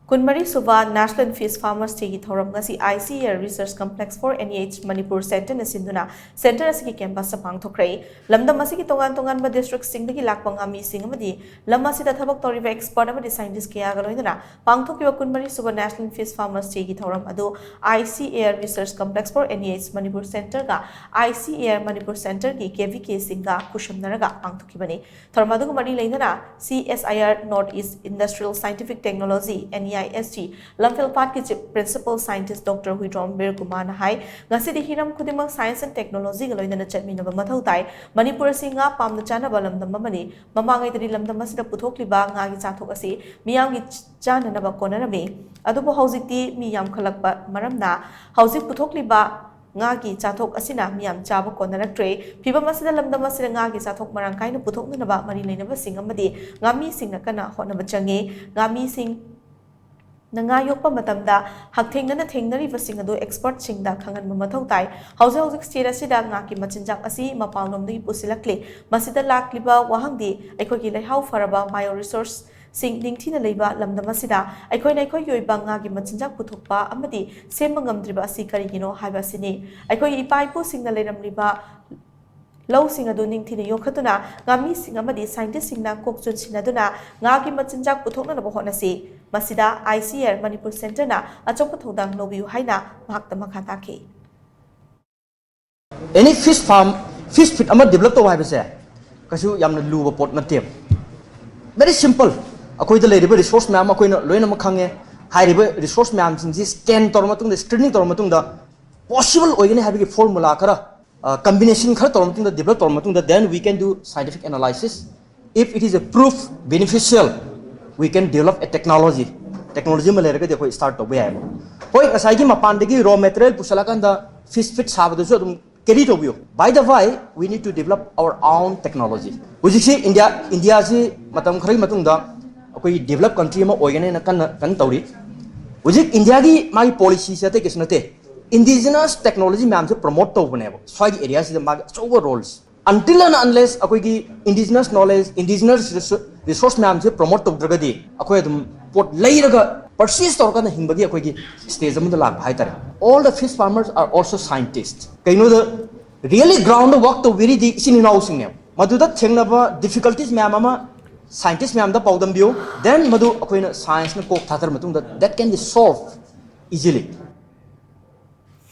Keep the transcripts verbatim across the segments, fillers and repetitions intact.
ꯀꯨꯟꯃꯔꯤ ꯁꯨꯕ National Fish Farmers Dayꯒꯤ ꯊꯧꯔꯝ ꯉꯁꯤ I C A R Research Complex for N E H Manipur Centreꯅ ꯁꯤꯟꯗꯨꯅ centre ꯑꯁꯤꯒꯤ campusꯇ ꯄꯥꯡꯊꯣꯛꯈ꯭ꯔꯦ꯫ ꯂꯝꯗꯝ ꯑꯁꯤꯒꯤ ꯇꯣꯉꯥꯟ ꯇꯣꯉꯥꯟꯕ districtꯁꯤꯡꯗꯒꯤ ꯂꯥꯛꯄ ꯉꯥꯃꯤꯁꯤꯡ ꯑꯃꯗꯤ ꯂꯝ ꯑꯁꯤꯗ ꯊꯕꯛ ꯇꯧꯔꯤꯕ expert ꯑꯃꯗꯤ scientist ꯀꯌꯥꯒ ꯂꯣꯏꯅꯅ ꯄꯥꯡꯊꯣꯛꯈꯤꯕ ꯀꯨꯟꯃꯔꯤ ꯁꯨꯕ National Fish Farmers Dayꯒꯤ ꯊꯧꯔꯝ ꯑꯗꯨ I C A R Research Complex for N E H Manipur Centreꯒ I C A R Manipur Centreꯒꯤ K V Kꯁꯤꯡꯒ ꯈꯨꯠꯁꯝꯅꯔꯒ ꯄꯥꯡꯊꯣꯛꯈꯤꯕꯅꯤ꯫ ꯊꯧꯔꯝ ꯑꯗꯨꯒ ꯃꯔꯤ ꯂꯩꯅꯅ C S I R North East Industrial Scientific Technology, N E I S T, ꯂꯝꯐꯦꯜꯄꯥꯠꯀꯤ Chief Principal Scientist Doctor Huidrom ꯕꯤꯔ ꯀꯨꯃꯥꯔꯅ ꯍꯥꯏ, ꯉꯁꯤꯗꯤ ꯍꯤꯔꯝ ꯈꯨꯗꯤꯡꯃꯛ science and technologyꯒ ꯂꯣꯏꯅꯅ ꯆꯠꯃꯤꯟꯅꯕ ꯃꯊꯧ ꯇꯥꯏ꯫ ꯃꯅꯤꯄꯨꯔ ꯑꯁꯤ ꯉꯥ ꯄꯥꯝꯅ ꯆꯥꯅꯕ ꯂꯝꯗꯝ ꯑꯃꯅꯤ꯫ ꯃꯃꯥꯡꯉꯩꯗꯗꯤ ꯂꯝꯗꯝ ꯑꯁꯤꯗ ꯄꯨꯊꯣꯛꯂꯤꯕ ꯉꯥꯒꯤ ꯆꯥꯊꯣꯛ ꯑꯁꯤ ꯃꯤꯌꯥꯝꯒꯤ ꯆꯥꯅꯅꯕ ꯀꯣꯟꯅꯔꯝꯃꯤ꯫ ꯑꯗꯨꯕꯨ ꯍꯧꯖꯤꯛꯇꯤ ꯃꯤ ꯌꯥꯝꯈꯠꯂꯛꯄ ꯃꯔꯝꯅ ꯍꯧꯖꯤꯛ ꯄꯨꯊꯣꯛꯂꯤꯕ ꯉꯥꯒꯤ ꯆꯥꯊꯣꯛ ꯑꯁꯤꯅ ꯃꯤꯌꯥꯝ ꯆꯥꯕ ꯀꯣꯟꯅꯔꯛꯇ꯭ꯔꯦ꯫ ꯐꯤꯚꯝ ꯑꯁꯤꯗ ꯂꯝꯗꯝ ꯑꯁꯤꯗ ꯉꯥꯒꯤ ꯆꯥꯊꯣꯛ ꯃꯔꯥꯡ ꯀꯥꯏꯅ ꯄꯨꯊꯣꯛꯅꯅꯕ ꯃꯔꯤ ꯂꯩꯅꯕꯁꯤꯡ ꯑꯃꯗꯤ ꯉꯥꯃꯤꯁꯤꯡꯅ ꯀꯟꯅ ꯍꯣꯠꯅꯕ ꯆꯪꯉꯤ꯫ ꯉꯥꯃꯤꯁꯤꯡꯅ ꯉꯥ ꯌꯣꯛꯄ ꯃꯇꯝꯗ ꯍꯛꯊꯦꯡꯅꯅ ꯊꯦꯡꯅꯔꯤꯕꯁꯤꯡ ꯑꯗꯨ expertꯁꯤꯡꯗ ꯈꯪꯍꯟꯕ ꯃꯊꯧ ꯇꯥꯏ꯫ ꯍꯧꯖꯤꯛ ꯍꯧꯖꯤꯛ state ꯑꯁꯤꯗ ꯉꯥꯒꯤ ꯃꯆꯤꯟꯖꯥꯛ ꯑꯁꯤ ꯃꯄꯥꯟꯂꯣꯝꯗꯒꯤ ꯄꯨꯁꯤꯜꯂꯛꯂꯤ꯫ ꯃꯁꯤꯗ ꯂꯥꯛꯂꯤꯕ ꯋꯥꯍꯪꯗꯤ ꯑꯩꯈꯣꯏꯒꯤ ꯂꯩꯍꯥꯎ ꯐꯔꯕ bio resource ꯁꯤꯡ ꯅꯤꯡꯊꯤꯅ ꯂꯩꯕ ꯂꯝꯗꯝ ꯑꯁꯤꯗ ꯑꯩꯈꯣꯏꯅ ꯑꯩꯈꯣꯏꯒꯤ ꯑꯣꯏꯕ ꯉꯥꯒꯤ ꯃꯆꯤꯟꯖꯥꯛ ꯄꯨꯊꯣꯛꯄ ꯑꯃꯗꯤ ꯁꯦꯝꯕ ꯉꯝꯗ꯭ꯔꯤꯕ ꯑꯁꯤ ꯀꯔꯤꯒꯤꯅꯣ ꯍꯥꯏꯕ ꯑꯁꯤꯅꯤ꯫ ꯑꯩꯈꯣꯏꯒꯤ ꯏꯄꯥ ꯏꯄꯨꯁꯤꯡꯅ ꯂꯩꯔꯝꯂꯤꯕ ꯂꯧꯁꯤꯡ ꯑꯗꯨ ꯅꯤꯡꯊꯤꯅ ꯌꯣꯛꯈꯠꯇꯨꯅ ꯉꯥꯃꯤꯁꯤꯡ ꯑꯃꯗꯤ scientistꯁꯤꯡꯅ ꯀꯣꯛ ꯆꯨꯟꯁꯤꯟꯅꯗꯨꯅ ꯉꯥꯒꯤ ꯃꯆꯤꯟꯖꯥꯛ ꯄꯨꯊꯣꯛꯅꯅꯕ ꯍꯣꯠꯅꯁꯤ꯫ ꯃꯁꯤꯗ I C A R Manipur Centreꯅ ꯑꯆꯧꯕ ꯊꯧꯗꯥꯡ ꯂꯧꯕꯤꯌꯨ ꯍꯥꯏꯅ ꯃꯍꯥꯛꯇ ꯃꯈꯥ ꯇꯥꯈꯤ꯫ Any fish farm, fish feed ꯑꯃ develop ꯇꯧꯕ ꯍꯥꯏꯕꯁꯦ ꯀꯩꯁꯨ ꯌꯥꯝꯅ ꯂꯨꯕ ꯄꯣꯠ ꯅꯠꯇꯦꯕ꯫ Very simple. ꯑꯩꯈꯣꯏꯗ ꯂꯩꯔꯤꯕ resource ꯃꯌꯥꯝ ꯑꯩꯈꯣꯏꯅ ꯂꯣꯏꯅꯃꯛ ꯈꯪꯉꯦ꯫ ꯍꯥꯏꯔꯤꯕ resource ꯃꯌꯥꯝꯁꯤꯡꯁꯤ scan ꯇꯧꯔ ꯃꯇꯨꯡꯗ, screening ꯇꯧꯔ ꯃꯇꯨꯡꯗ possible ꯑꯣꯏꯒꯅꯤ ꯍꯥꯏꯕꯒꯤ formula ꯈꯔ, combination ꯈꯔ ꯇꯧꯔ ꯃꯇꯨꯡꯗ, develop ꯇꯧꯔ ꯃꯇꯨꯡꯗ, then we can do scientific analysis. If it is a proof beneficial, we can develop a technology. Technology ꯑꯃ ꯂꯩꯔꯒꯗꯤ ꯑꯩꯈꯣꯏ start ꯇꯧꯕ ꯌꯥꯏꯕ꯫ ꯍꯣꯏ, ꯉꯁꯥꯏꯒꯤ ꯃꯄꯥꯟꯗꯒꯤ raw material ꯄꯨꯁꯜꯂꯛꯀꯥꯟꯗ fish feed ꯁꯥꯕꯗꯁꯨ ꯑꯗꯨꯝ carry ꯇꯧꯕꯤꯌꯨ꯫ By the way, we need to develop our own technology. ꯍꯧꯖꯤꯛꯁꯤ ꯏꯟꯗꯤꯌꯥ, ꯏꯟꯗꯤꯌꯥꯁꯤ ꯃꯇꯝ ꯈꯔꯒꯤ ꯃꯇꯨꯡꯗ ꯑꯩꯈꯣꯏꯒꯤ develop country ꯑꯃ ꯑꯣꯏꯒꯅꯦꯅ ꯀꯟꯅ, ꯀꯟꯅ ꯇꯧꯔꯤ꯫ ꯍꯧꯖꯤꯛ ꯏꯟꯗꯤꯌꯥꯒꯤ ꯃꯥꯒꯤ policyꯁꯦ ꯑꯇꯩ ꯀꯩꯁꯨ ꯅꯠꯇꯦ, indigenous technology ꯃꯌꯥꯝꯁꯦ promote ꯇꯧꯕꯅꯦꯕ꯫ ꯁ꯭ꯋꯥꯏꯒꯤ areaꯁꯤꯗ ꯃꯥꯒꯤ ꯑꯆꯧꯕ roles꯫ Until and unless ꯑꯩꯈꯣꯏꯒꯤ indigenous knowledge, indigenous resource ꯃꯌꯥꯝꯁꯦ promote ꯇꯧꯗ꯭ꯔꯒꯗꯤ ꯑꯩꯈꯣꯏ ꯑꯗꯨꯝ ꯄꯣꯠ ꯂꯩꯔꯒ ꯄꯔꯁꯤꯁ ꯇꯧꯔꯀꯥꯟꯗ ꯍꯤꯡꯕꯒꯤ ꯑꯩꯈꯣꯏꯒꯤ ꯁ꯭ꯇꯦꯖ ꯑꯃꯗ ꯂꯥꯛꯄ ꯍꯥꯏꯇꯥꯔꯦ꯫ All the fish farmers are also scientists. ꯀꯩꯅꯣꯗ ꯔꯤꯌꯦꯂꯤ ꯒ꯭ꯔꯥꯎꯟꯗ ꯋꯥꯛ ꯇꯧꯕꯤꯔꯤꯗꯤ ꯏꯆꯤꯟ ꯏꯅꯥꯎꯁꯤꯡꯅꯦꯕ꯫ ꯃꯗꯨꯗ ꯊꯦꯡꯅꯕ ꯗꯤꯐꯤꯀꯜꯇꯤꯁ ꯃꯌꯥꯝ ꯑꯃ ꯁꯥꯏꯟꯇꯤꯁ ꯃꯌꯥꯝꯗ ꯄꯥꯎꯗꯝꯕꯤꯌꯨ꯫ ꯗꯦꯟ ꯃꯗꯨ ꯑꯩꯈꯣꯏꯅ ꯁꯥꯏꯟꯁꯅ ꯀꯣꯛ ꯊꯥꯊꯔ ꯃꯇꯨꯡꯗ that can be solved easily.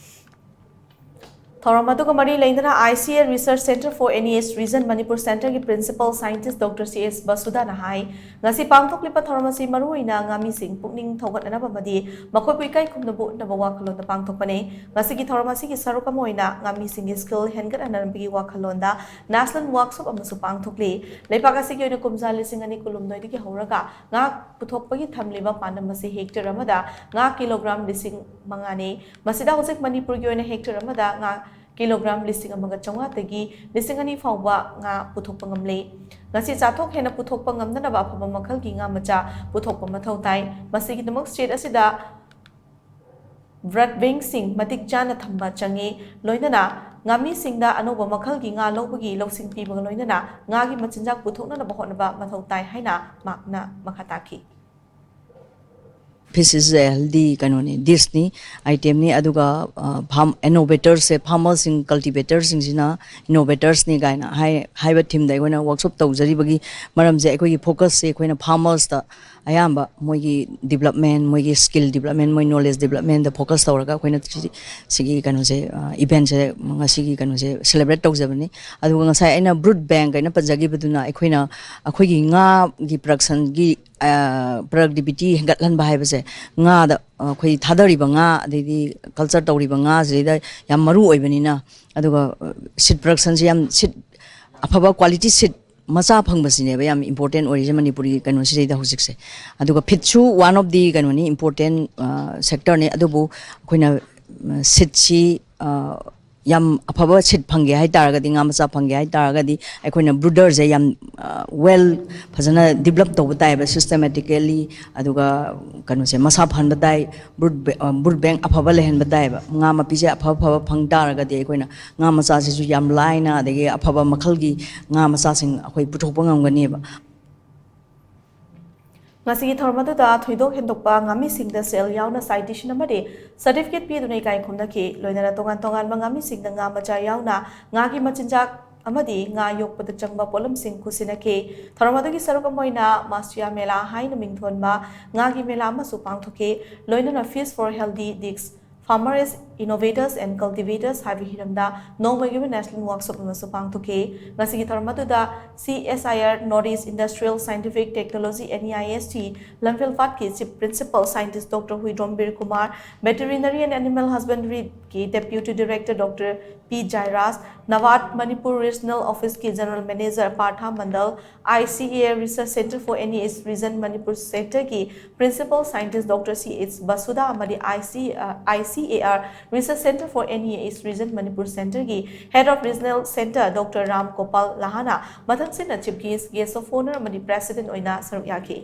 ꯊꯧꯔꯝ ꯑꯗꯨꯒ ꯃꯔꯤ ꯂꯩꯅꯅ I C A Research Centre for N E S Region Manipur Centreꯒꯤ Principal Scientist Doctor C S ꯕꯁꯨꯗꯥꯅ ꯍꯥꯏ, ꯉꯁꯤ ꯄꯥꯡꯊꯣꯛꯂꯤꯕ ꯊꯧꯔꯝ ꯑꯁꯤ ꯃꯔꯨꯑꯣꯏꯅ ꯉꯥꯃꯤꯁꯤꯡ ꯄꯨꯛꯅꯤꯡ ꯊꯧꯒꯠꯅꯅꯕ ꯑꯃꯗꯤ ꯃꯈꯣꯏꯕꯨ ꯏꯀꯥꯏ ꯈꯨꯝꯅꯕ ꯎꯠꯅꯕ ꯋꯥꯈꯜꯂꯣꯟꯗ ꯄꯥꯡꯊꯣꯛꯄꯅꯤ꯫ ꯉꯁꯤꯒꯤ ꯊꯧꯔꯝ ꯑꯁꯤꯒꯤ ꯁꯔꯨꯛ ꯑꯃ ꯑꯣꯏꯅ ꯉꯥꯃꯤꯁꯤꯡꯒꯤ ꯁ꯭ꯀꯤꯜ ꯍꯦꯟꯒꯠꯍꯟꯅꯕꯒꯤ ꯋꯥꯈꯜꯂꯣꯟꯗ ꯅꯦꯁꯅꯦꯜ ꯋꯥꯔꯛꯁꯣꯞ ꯑꯃꯁꯨ ꯄꯥꯡꯊꯣꯛꯂꯤ꯫ ꯂꯩꯕꯥꯛ ꯑꯁꯤꯒꯤ ꯑꯣꯏꯅ ꯀꯨꯝꯖꯥ ꯂꯤꯁꯤꯡ ꯑꯅꯤ ꯀꯨꯟꯍꯨꯝꯗꯣꯏꯗꯒꯤ ꯍꯧꯔꯒ ꯉꯥ ꯄꯨꯊꯣꯛꯄꯒꯤ ꯊꯝꯂꯤꯕ ꯄꯥꯟꯗꯝ ꯑꯁꯤ ꯍꯦꯛꯇꯔ ꯑꯃꯗ ꯉꯥ ꯀꯤꯂꯣꯒ꯭ꯔꯥꯝ ꯂꯤꯁꯤꯡ ꯃꯉꯥꯅꯤ꯫ ꯃꯁꯤꯗ ꯍꯧꯖꯤꯛ ꯃꯅꯤꯄꯨꯔꯒꯤ ꯑꯣꯏꯅ ꯍꯦꯛꯇꯔ ꯑꯃꯗ ꯉꯥ ꯀꯤꯂꯣꯒ꯭ꯔꯥꯝ ꯂꯤꯁꯤꯡ ꯑꯃꯒ ꯆꯥꯝꯃꯉꯥꯗꯒꯤ ꯂꯤꯁꯤꯡ ꯑꯅꯤ ꯐꯥꯎꯕ ꯉꯥ ꯄꯨꯊꯣꯛꯄ ꯉꯝꯂꯦ꯫ ꯉꯁꯤ ꯆꯥꯊꯣꯛ ꯍꯦꯟꯅ ꯄꯨꯊꯣꯛꯄ ꯉꯝꯅꯅꯕ ꯑꯐꯕ ꯃꯈꯜꯒꯤ ꯉꯥ ꯃꯆꯥ ꯄꯨꯊꯣꯛꯄ ꯃꯊꯧ ꯇꯥꯏ꯫ ꯃꯁꯤꯒꯤꯗꯃꯛ ꯁ꯭ꯇꯦꯠ ꯑꯁꯤꯗ ꯕ꯭ꯔꯠ ꯕꯦꯡꯁꯤꯡ ꯃꯇꯤꯛ ꯆꯥꯅ ꯊꯝꯕ ꯆꯪꯉꯤ꯫ ꯂꯣꯏꯅꯅ ꯉꯥꯃꯤꯁꯤꯡꯗ ꯑꯅꯧꯕ ꯃꯈꯜꯒꯤ ꯉꯥ ꯂꯧꯕꯒꯤ ꯂꯧꯁꯤꯡ ꯄꯤꯕꯒ ꯂꯣꯏꯅꯅ ꯉꯥꯒꯤ ꯃꯆꯤꯟꯖꯥꯛ ꯄꯨꯊꯣꯛꯅꯅꯕ ꯍꯣꯠꯅꯕ ꯃꯊꯧ ꯇꯥꯏ ꯍꯥꯏꯅ ꯃꯍꯥꯛꯅ ꯃꯈꯥ ꯇꯥꯈꯤ꯫ Fish is a healthy ꯀꯩꯅꯣꯅꯤ, ꯗꯤꯁꯅꯤ, ꯑꯥꯏꯇꯦꯝꯅꯤ꯫ ꯑꯗꯨꯒ ꯐꯥꯝ ꯏꯅꯣꯚꯦꯇꯔꯁꯦ, ꯐꯥꯔꯃꯔꯁꯤꯡ, ꯀꯜꯇꯤꯚꯦꯇꯔꯁꯤꯡꯁꯤꯅ ꯏꯅꯣꯚꯦꯇꯔꯁꯅꯤ ꯀꯥꯏꯅ ꯍꯥꯏ ꯍꯥꯏꯕ ꯊꯤꯝꯗ ꯑꯩꯈꯣꯏꯅ ꯋꯥꯔꯛꯁꯣꯞ ꯇꯧꯖꯔꯤꯕꯒꯤ ꯃꯔꯝꯁꯦ, ꯑꯩꯈꯣꯏꯒꯤ ꯐꯣꯀꯁꯁꯦ ꯑꯩꯈꯣꯏꯅ ꯐꯥꯔꯃꯔꯁꯇ ꯑꯌꯥꯝꯕ ꯃꯣꯏꯒꯤ ꯗꯤꯕ꯭ꯂꯞꯃꯦꯟ, ꯃꯣꯏꯒꯤ ꯁ꯭ꯀꯤꯜ ꯗꯤꯕ꯭ꯂꯞꯃꯦꯟ, ꯃꯣꯏ ꯅꯣꯂꯦꯖ ꯗꯤꯕ꯭ꯂꯞꯃꯦꯟꯗ ꯐꯣꯀꯁ ꯇꯧꯔꯒ ꯑꯩꯈꯣꯏꯅ ꯁꯤ- ꯁꯤꯒꯤ ꯀꯩꯅꯣꯁꯦ, ꯏꯚꯦꯟꯁꯦ, ꯉꯁꯤꯒꯤ ꯀꯩꯅꯣꯁꯦ ꯁꯦꯂꯦꯕ꯭ꯔꯦꯠ ꯇꯧꯖꯕꯅꯤ꯫ ꯑꯗꯨꯒ ꯉꯁꯥꯏ ꯑꯩꯅ ꯕ꯭ꯔꯨꯠ ꯕꯦꯡꯛ ꯍꯥꯏꯅ ꯄꯟꯖꯈꯤꯕꯗꯨꯅ ꯑꯩꯈꯣꯏꯅ ꯑꯩꯈꯣꯏꯒꯤ ꯉꯥꯒꯤ ꯄ꯭ꯔꯗꯛꯁꯟꯒꯤ ꯄ꯭ꯔꯗꯛꯇꯤꯚꯤꯇꯤ ꯍꯦꯟꯒꯠꯍꯟꯕ ꯍꯥꯏꯕꯁꯦ, ꯉꯥꯗ ꯑꯩꯈꯣꯏ ꯊꯥꯗꯔꯤꯕ ꯉꯥ, ꯑꯗꯩꯗꯤ ꯀꯜꯆꯔ ꯇꯧꯔꯤꯕ ꯉꯥꯁꯤꯗꯩꯗ ꯌꯥꯝ ꯃꯔꯨ ꯑꯣꯏꯕꯅꯤꯅ꯫ ꯑꯗꯨꯒ ꯁꯤꯠ ꯄ꯭ꯔꯗꯛꯁꯟꯁꯦ ꯌꯥꯝ, ꯁꯤꯠ ꯑꯐꯕ ꯀ꯭ꯋꯥꯂꯤꯇꯤ ꯁꯤꯠ ꯃꯆꯥ ꯐꯪꯕꯁꯤꯅꯦꯕ ꯌꯥꯝ ꯏꯝꯄꯣꯔꯇꯦꯟ ꯑꯣꯏꯔꯤꯁꯦ ꯃꯅꯤꯄꯨꯔꯒꯤ ꯀꯩꯅꯣꯁꯤꯗꯩꯗ ꯍꯧꯖꯤꯛꯁꯦ꯫ ꯑꯗꯨꯒ ꯐꯤꯠꯁꯨ ꯋꯥꯟ ꯑꯣꯐ ꯗꯤ ꯀꯩꯅꯣꯅꯤ, ꯏꯝꯄꯣꯔꯇꯦꯟ ꯁꯦꯛꯇꯔꯅꯤ꯫ ꯑꯗꯨꯕꯨ ꯑꯩꯈꯣꯏꯅ ꯁꯤꯠꯁꯤ ꯌꯥꯝ ꯑꯐꯕ ꯁꯤꯠ ꯐꯪꯒꯦ ꯍꯥꯏ ꯇꯥꯔꯒꯗꯤ, ꯉꯥ ꯃꯆꯥ ꯐꯪꯒꯦ ꯍꯥꯏ ꯇꯥꯔꯒꯗꯤ, ꯑꯩꯈꯣꯏꯅ ꯕ꯭ꯔꯨꯗꯔꯁꯦ ꯌꯥꯝ ꯋꯦꯜ, ꯐꯖꯅ ꯗꯤꯕ꯭ꯂꯞ ꯇꯧꯕ ꯇꯥꯏꯌꯦꯕ, ꯁꯤꯁꯇꯦꯃꯦꯇꯤꯀꯦꯜꯂꯤ꯫ ꯑꯗꯨꯒ ꯀꯩꯅꯣꯁꯦ ꯃꯁꯥ ꯐꯍꯟꯕ ꯇꯥꯏ, ꯕ꯭ꯔꯨꯠ ꯕꯦꯡꯛ ꯑꯐꯕ ꯂꯩꯍꯟꯕ ꯇꯥꯏꯌꯦꯕ꯫ ꯉꯥ ꯃꯄꯤꯁꯦ ꯑꯐ ꯑꯐꯕ ꯐꯪ ꯇꯥꯔꯒꯗꯤ ꯑꯩꯈꯣꯏꯅ ꯉꯥ ꯃꯆꯥꯁꯤꯁꯨ ꯌꯥꯝ ꯂꯥꯏꯅ, ꯑꯗꯒꯤ ꯑꯐꯕ ꯃꯈꯜꯒꯤ ꯉꯥ ꯃꯆꯥꯁꯤꯡ ꯑꯩꯈꯣꯏ ꯄꯨꯊꯣꯛꯄ ꯉꯝꯒꯅꯦꯕ꯫ ꯉꯁꯤꯒꯤ ꯊꯧꯔꯝ ꯑꯗꯨꯗ ꯊꯣꯏꯗꯣꯛ ꯍꯦꯟꯗꯣꯛꯄ ꯉꯥꯃꯤꯁꯤꯡꯗ ꯁꯦꯜ ꯌꯥꯎꯅ citation ꯑꯃꯗꯤ certificate ꯄꯤꯗꯨꯅ ꯏꯀꯥꯏ ꯈꯨꯝꯅꯈꯤ꯫ ꯂꯣꯏꯅꯅ ꯇꯣꯉꯥꯟ ꯇꯣꯉꯥꯟꯕ ꯉꯥꯃꯤꯁꯤꯡꯗ ꯉꯥ ꯃꯆꯥ ꯌꯥꯎꯅ ꯉꯥꯒꯤ ꯃꯆꯤꯟꯖꯥꯛ ꯑꯃꯗꯤ ꯉꯥ ꯌꯣꯛꯄꯗ ꯆꯪꯕ ꯄꯣꯠꯂꯝꯁꯤꯡ ꯈꯨꯠꯁꯤꯟꯅꯈꯤ꯫ ꯊꯧꯔꯝ ꯑꯗꯨꯒꯤ ꯁꯔꯨꯛ ꯑꯃ ꯑꯣꯏꯅ ꯃꯥꯁꯤꯌꯥ ꯃꯦꯂꯥ ꯍꯥꯏꯅ ꯃꯤꯡꯊꯣꯟꯕ ꯉꯥꯒꯤ ꯃꯦꯂꯥ ꯑꯃꯁꯨ ꯄꯥꯡꯊꯣꯛꯈꯤ꯫ ꯂꯣꯏꯅꯅ Fish for Healthy Digs, Farmers, Innovators and Cultivators ꯍꯥꯏꯕ ꯍꯤꯔꯝꯗ ꯅꯣꯡꯃꯒꯤ ꯑꯣꯏꯕ national workshop ꯑꯃꯁꯨ ꯄꯥꯡꯊꯣꯛꯈꯤ꯫ ꯉꯁꯤꯒꯤ ꯊꯧꯔꯝ ꯑꯗꯨꯗ C S I R, North East Industrial Scientific Technology, N E I S T, ꯂꯝꯐꯦꯜ ꯄꯥꯠꯀꯤ Chief Principal Scientist Doctor Huidrom Bir Kumar, Veterinary and Animal Husbandry ꯒꯤ Deputy Director Doctor P ꯖꯥꯏꯔꯥꯖ, ꯅꯕꯥꯠ Manipur Regional Office ꯀꯤ General Manager Partha ꯃꯟꯗꯜ, I C A R Research Center for N E H Region Manipur Center ꯒꯤ Principal Scientist Doctor C H ꯕꯁꯨꯗꯥ ꯑꯃꯗꯤ I C, ꯑ, I C A R Research Center for N E H Region Manipur Center ꯒꯤ Head of Regional Center Doctor Ram Gopal ꯂꯍꯥꯅꯥ ꯃꯊꯪꯁꯤꯠꯅ Chief Guest, Guest of Honour ꯑꯃꯗꯤ President ꯑꯣꯏꯅ ꯁꯔꯨꯛ ꯌꯥꯈꯤ꯫